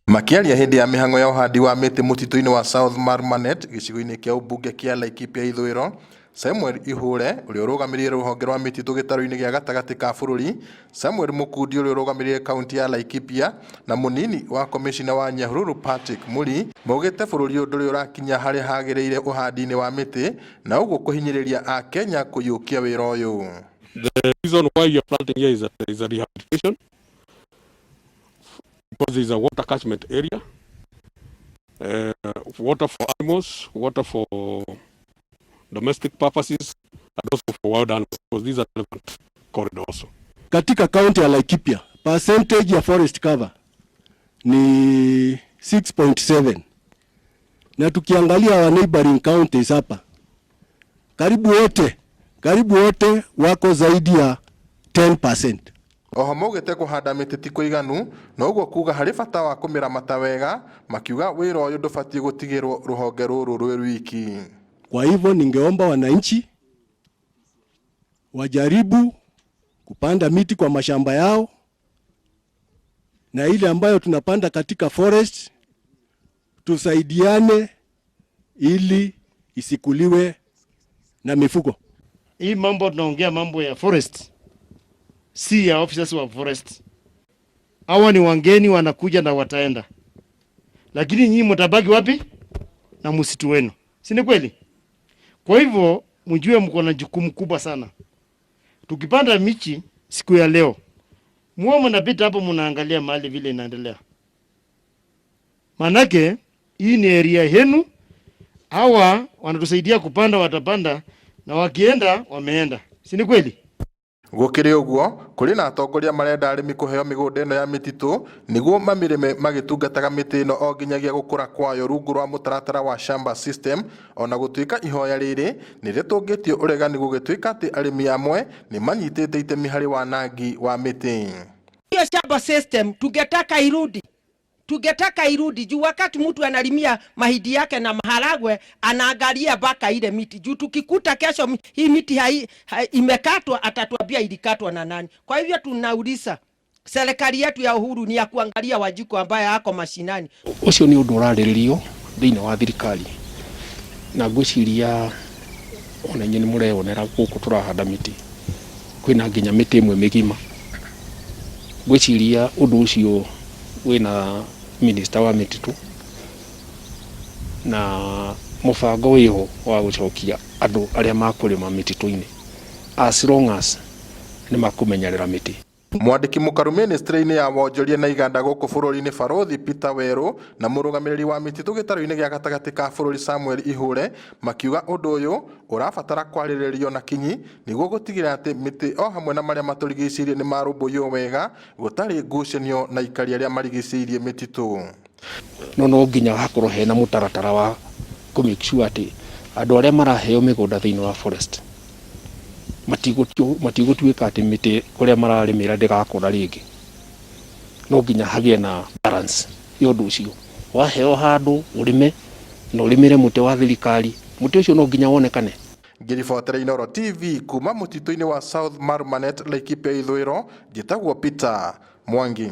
Makĩaria hĩndĩ ya mĩhang'o ya ũhandi wa mĩtĩ mũtitũ-inĩ wa South Marmanet gĩcigo-inĩ kĩa ũmbunge kĩa Laikipia ithũĩro, Samuel Ihure ũrĩa ũrũgamĩrĩire rũhonge rwa mĩtitũ gĩtarũ-inĩ gĩa gatagatĩ ka bũrũri, Samuel Mukundi ũrĩa ũrũgamĩrĩire kaunti ya Laikipia na mũnini wa komĩcina wa Nyahururu Patrick Muri maugĩte bũrũri ũyũ ndũrĩ ũrakinya harĩa hagĩrĩire ũhandi-inĩ wa mĩtĩ na ũguo kũhinyĩrĩria akenya kũiyũkia wĩra ũyũ. The reason why you are planting here is that there is a rehabilitation because there is a water catchment area, water for animals, water for domestic purposes, and also for wild animals, because these are relevant corridor also. Katika kaunti ya Laikipia percentage ya forest cover ni 6.7, na tukiangalia wa neighboring counties hapa karibu wote wako zaidi ya 10%. Oho maugĩte kũhanda mĩtĩ ti kũiganu na ũguo kuga harĩ bata wa kũmĩramata wega, makiuga wĩra ũyũ ndũbatiĩ gũtigĩrwo rũhonge rũrũ rwĩ rwiki. Kwa hivyo ningeomba wananchi wajaribu kupanda miti kwa mashamba yao, na ile ambayo tunapanda katika forest tusaidiane ili isikuliwe na mifugo. Hii mambo tunaongea mambo ya forest, si ya officers wa forest. Hawa ni wageni wanakuja na wataenda, lakini nyinyi mtabaki wapi? Na msitu wenu, si ni kweli? Kwa hivyo mjue mko na jukumu kubwa sana. Tukipanda michi siku ya leo, muwe mnapita hapo mnaangalia mahali vile inaendelea, manake hii ni area yenu. Hawa wanatusaidia kupanda, watapanda na wakienda wameenda, si ni kweli? Gũkĩrĩ ũguo, kũrĩ na atongoria marenda arĩmi kũheo mĩgũnda ĩno ya mĩtitũ nĩguo mamĩrĩme magĩtungataga mĩtĩ ĩno o nginyagia gũkũra kwayo rungu rwa mũtaratara wa shamba system, ona gũtuĩka ihoya rĩrĩ nĩ rĩtũngĩtio ũregani gũgĩtuĩka atĩ arĩmi amwe nĩ manyitĩte itemi harĩ wanangi wa mĩtĩ. Hiyo shamba system tungetaka irudi, tungetaka irudi juu wakati mtu analimia mahindi yake na maharagwe anaangalia mpaka ile miti juu tukikuta kesho hii miti hai, imekatwa, atatuambia ilikatwa na nani. Kwa hivyo tunauliza serikali yetu ya Uhuru ni ya kuangalia Wanjiku ambaye ako mashinani. Ũcio nĩ ũndũ ũrarĩrĩrio thĩinĩ wa thirikari, na ngwĩciria ona inyuĩ nĩ mũreyonera gũkũ tũrahanda mĩtĩ, kwĩna nginya mĩtĩ ĩmwe mĩgima. Ngwĩciria ũndũ ũcio wĩna minista wa mĩtitũ na mũbango wĩho wa gũcokia andũ arĩa makũrĩma mĩtitũ-inĩ as long as nĩ makũmenyerera mĩtĩ. Mwandĩki mũkaru ministry-inĩ ya wonjoria na iganda gũkũ bũrũri-inĩ, Barũthi Peter Werũ, na mũrũgamĩrĩri wa mĩtitũ gĩtarũ-inĩ gĩa gatagatĩ ka bũrũri Samuel Ihure makiuga ũndũ ũyũ ũrabatara kwarĩrĩrio na kinyi nĩguo gũtigĩrĩra atĩ mĩtĩ o hamwe na marĩa matũrigicĩirie nĩ marũmbũiyo wega gũtarĩ ngucanio na aikari arĩa marigicĩirie mĩtitũ. No no nginya hakorwo hena mũtaratara wa kũ make sure atĩ andũ arĩa maraheo mĩgũnda thĩinĩ wa forest matigũtuĩka atĩ mĩtĩ kũrĩa mararĩmĩra ndĩgakũra rĩngĩ. No nginya hagĩe na balance ya ũndũ ũcio. Waheo handũ ũrĩme na ũrĩmĩre mũtĩ wa thirikari, mũtĩ ũcio no nginya wonekane. Ngĩribotera Inooro TV kuma mũtitũ-inĩ wa South Marmanet, Laikipia ithũĩro, njĩtagwo Peter Mwangi.